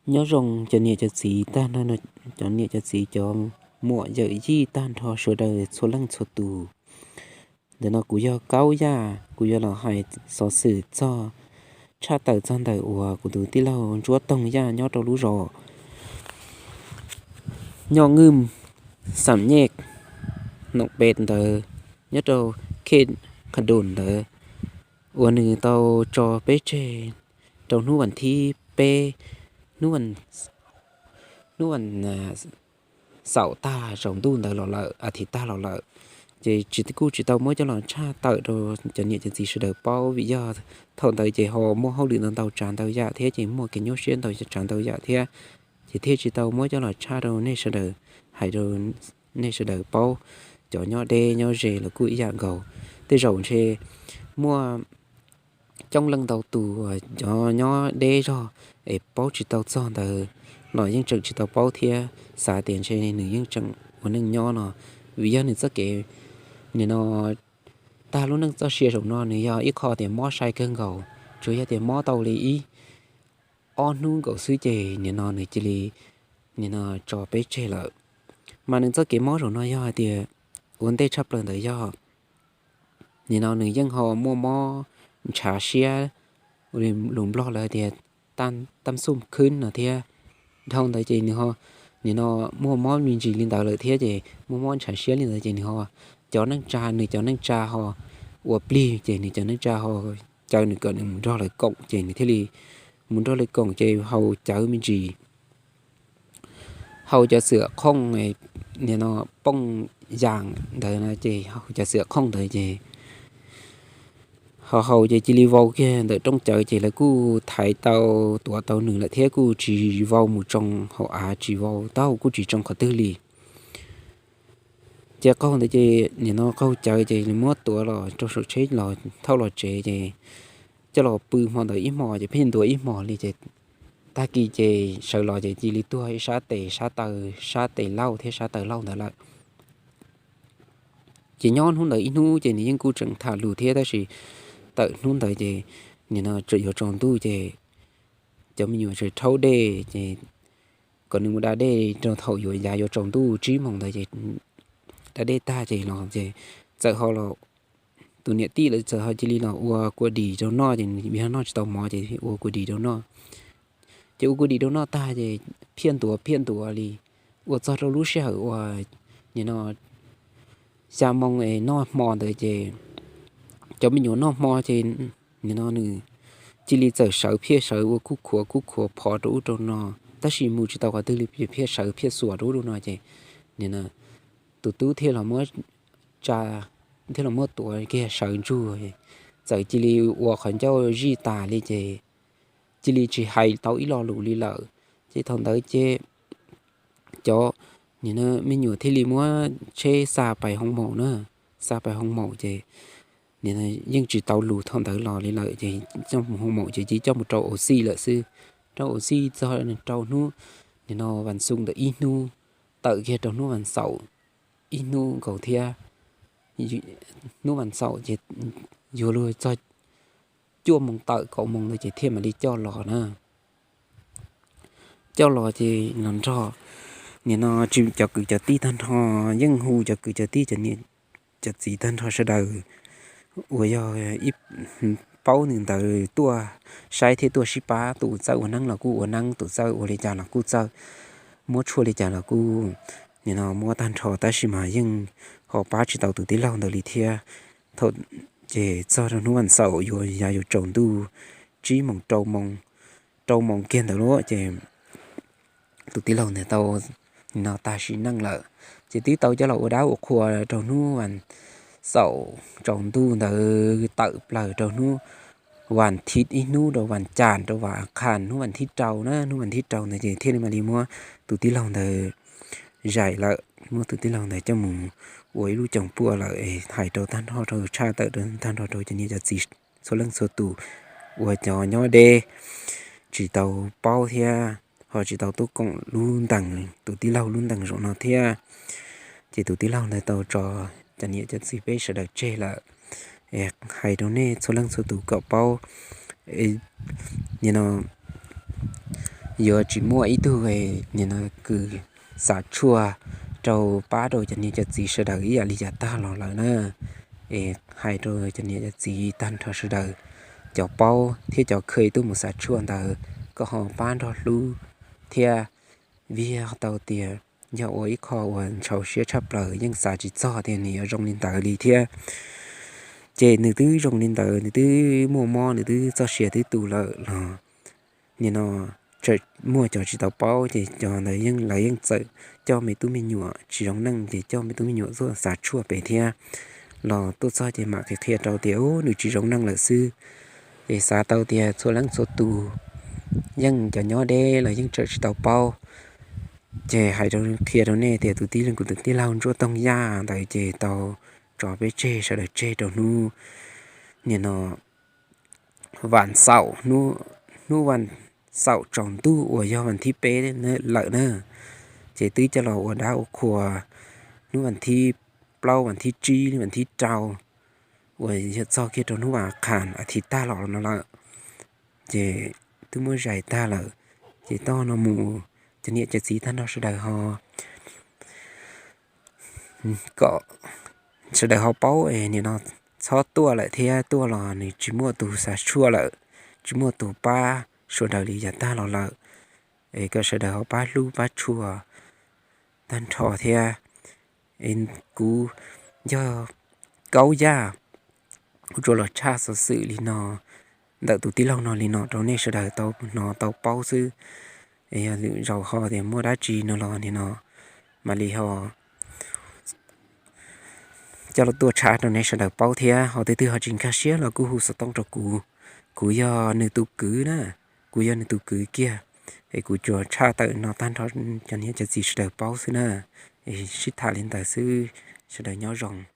Nyob zoo cov niam cov txiv tag nrho, cov niam cov txiv cov muam yawm yij tag nrho sawv daws txhua leej txhua tus. Ntawm no kuv yog Kaub Yaj, kuv yuav los hais xov xwm txog tshaj tawm txog ntawm uas kuv tus tij laug Ntsuab Toog Yaj nyob rau lub zos Nyoj Nwj, xam nyej Noom Pes ntawd, nyob rau khej Qha Dum ntawd, uas nws tau tso peb tseg rau hnub vas thib peb, hnub, hnub vas xaum tag saum ntuj ntawd los lawm, a thiv tag los lawm. Ces tsis, kuj tsis tau muab coj los tshaj tawm rau cov niam cov txiv sawv daws paub vim yog thaum ntawd ces ho muaj hauj lwm ntau ntau tsav ntau yam thiab ces muaj kev nyuaj siab ntau tsav ntau yam thiab, ces thiaj tsis tau muab coj los tshaj rau nej sawv daws, hais rau nej sawv daws paub. Cov nyob deb nyob ze los kuj ib yam nkaus. Tej zaum ntshe muaj coob leej ntau tus cov nyob deb zog es paub tsis tau txog ntawd los yeej tseem tsis tau paub thiab, xav tias ntshe nws yeej tseem ua neej nyob no, vim yog nws txoj kev nim no tag lub neej txoj sia zaum no nws yog ib qho tias mob sai kawg nkaus, tsuas yog tias mob tau li ib ob hnub nkaus xwb ces nim no nws cia li nim no tso peb tseg lawm. Mas nws txoj kev mob zaum no yog hais tias ua ntej tshaj plaws ntawd yog nim no nws yeej ho muaj mob ntshav siab, lus Nplog lawv tias tam xum khwb no thiab. Dhau ntawd ces nws ho nim no muaj mob me ntsis li ntawd lawm thiab ces muaj mob ntshav siab li ntawd ces nws ho cov neej tsa, nws cov neej tsa ho ua plig ces nws cov neej tsa ho caw nws kom nws mus nrog lawv koom ces nws thiaj li mus nrog lawv koom ces haus cawv me ntsis, haus cov xwm khooj nim no pooj yas ntawd no ces haus cov xwm khooj ntawd ces ho haus ces cia li vau kiag ntawm rooj cawv ces lawv kuj thaiv tau, tuav tau nws lawm thiab kuj tsis vau mus tsoo hauv av, tsis vau taub hau kuj tsis tsoo qhov twg li. Ces qaug ntawd ces nim no qaug cawv ces muab tuav los rau saum tsheb los thauj los tsev ces coj los pw hmo ntawd ib hmos ces pheej ntuav ib hmos li ces tag kis ces sawv los ces cia li tuag ib sab tes, sab taw, sab tes laug thiab sab taw laug ntawd lawm. Ces nyob hnub ntawd ib hnub ces nws yeej kuj tseem tham lus thiab tab sis tawm hnub ntawd ces nim no tseem yuav tsaus ntuj ces cov me nyuam tseem rhaub dej ces kom nws mus da dej rau thaum yuav yav yuav tsaus ntuj tsib moos ntawd ces da dej tag ces los ces txawm ho los, tus niam tij lawv txawm ho cia li los ua kua dis rau noj ces nws noj tsis tau mov ces ua kua dis rau noj. Ces ua kua dis rau noj tag ces phiaj ntuav phiaj ntuav li, ua txog rau lub sij hawm uas nim no xya moo es noj hmo ntawd ces cov me nyuam noj hmo ces nim no nws cia li txawm sawv phiaj sawv ua kuj khuav kuj khuav phov rau ub rau no, tab sis mus tsis tau qhov twg li, phiaj sawv phiaj xuas rau ub rau no ces nim no tus tub thiaj los muab tsa, thiaj los muab tuav kiag sawv ntsug, txawm cia li ua qhov ncauj zij tas li ces cia li tsis hais tau ib lo lus li lawm. Ces thaum ntawd ces cov nim no me nyuam thiaj li muab tsheb xa pais hoo maum na, xa pais hoo maum ces nim no yeej tsis tau lus thaum ntawd los li lawm ces coj mus hoo maum ces cia li coj mus rau au xij lawm xwb. Rau au xij txog rau hnub nim no vas xuv ntawm ib hnub, tawm kiag rau hnub vas xaum ib hnub nkaus thiab. Hnub vas xaum ces yuav luag txog cuaj moos tawm kaum moos ntawd ces thiaj mam li coj los na. Coj los ces los nrog nim no tsis, cov kwv cov tij tag nrho yeej hu cov kwv cov tij cov niam cov txiv tag nrho sawv daws uas yog ib paub nws ntawd tuaj saib thiab tuaj sib pab. Tus txawj ua neeb los kuj ua neeb, tus txawj ua li cas los kuj txawj, muab tshuaj li cas los kuj nim no muab tag nrho tab sis mas yeej ho pab tsis tau tus tij laug ntawd li thiab. Thaum ces txog rau hnub vas xaum yuav yav yuav tsaus ntuj tsib moos rau moos, rau moos kiag ntawd lauj ces tus tij laug ntawd tau nim no tag sim neej lawm. Ces twb tau coj los ua dab ua qhua rau hnub vas xaum tsaus ntuj ntawd tawm plaws rau hnub vas thiv ib hnub rau vas cas rau vas khas hnub vas thib rau na, hnub vas thib rau ntawd ces thiaj li mam li muab tus tij laug ntawd zais lawm, muab tus tij laug ntawd coj mus ua ib lub coos puaj lawm es hais rau tag nrho rau tshaj tawm rau tag nrho rau cov niam cov txiv txhua leej txhua tus uas cov nyob deb tsis tau paub thiab ho tsis tau tuaj koom lub ntees, tus tij laug lub ntees zaum no thiab. Ces tus tij laug ntawd tau tso cov niam cov txiv peb sawv daws tseg lawm. Hais rau nej txhua leej txhua tus kom paub, nim no yuav tsis muaj ib tug nim no kws xav tshuaj rau pab rau cov niam cov txiv sawv daws ib yam li yav tag los lawm na. Es hais rau cov niam cov txiv tag nrho sawv daws, cov paub thiab cov khwv tuaj mus xav tshuaj ntawd, koj ho pab nrog hlub thiab. Vim tau tias yog ua ib qho uas ntxhov siab tshaj plaws, yeej xav tsis txog tias nws yuav zoo li ntawd li thiab. Ces nws twb zoo li ntawd, nws twb muaj mob, nws twb txoj sia twb tu lawm los nim no tseem muaj cov tsis tau paub, ces cov ntawd yeej, lawv yeej txawm coj me tub me nyuam tsis zoo neej, ces coj me tub me nyuam tuaj xav tshuaj pem thiab. Los tuaj txog ces mam qhia qhia rau tias, u, nws tsis zoo neej lawm xwb. Ces xav tau tias txhua leej txhua tus yeej cov nyob deb los yeej tseem tsis tau paub. Ces hais rau, qhia rau nej tias tus tij, kuv tus tij laug Ntsuab Toog Yaj ntawd ces tau tso peb tseg, sawv daws tseg rau hnub nim no vas xaum, hnub vas xaum tsaus ntuj uas yog vas thib peb lawm na. Ces twb coj los ua dab ua qhua hnub vas thib plaub, vas thib tsib, vas thib rau, uas yog txog kiag rau hnub vas khas as thiv tag los no lawm. Ces twb muab zais tag lawm. Ces toj no mus, cov niam cov txiv tag nrho sawv daws ho kom sawv daws ho paub es nim no txhob tuaj lawm thiab, tuaj los nws tsis muaj tus xav tshuaj lawm, tsis muaj tus pab sawv daws li yav tag los lawm. Es kom sawv daws ho pab hlub pab tshua tag nrho thiab. Es kuv yog Kaub Yaj, kuv tsuas los tshaj xov xwm li no ntawm tus tij laug no li no rau nej sawv daws tau hnov tau paub xwb. Es yog lwm zaus ho tias muaj dab tsi no los nim no mam li ho coj los tuaj tshaj rau nej sawv daws paub thiab. Ho tus twg ho tsis nkag siab los kuj hu xov tooj rau kuv. Kuv yog nws tus kwv na, kuv yog nws tus kwv kiag. Es kuv tsuas tshaj tawm no tag nrho cov niam cov txiv sawv daws paub xwb na. Es sib tham li ntawd xwb, sawv daws nyob zoo.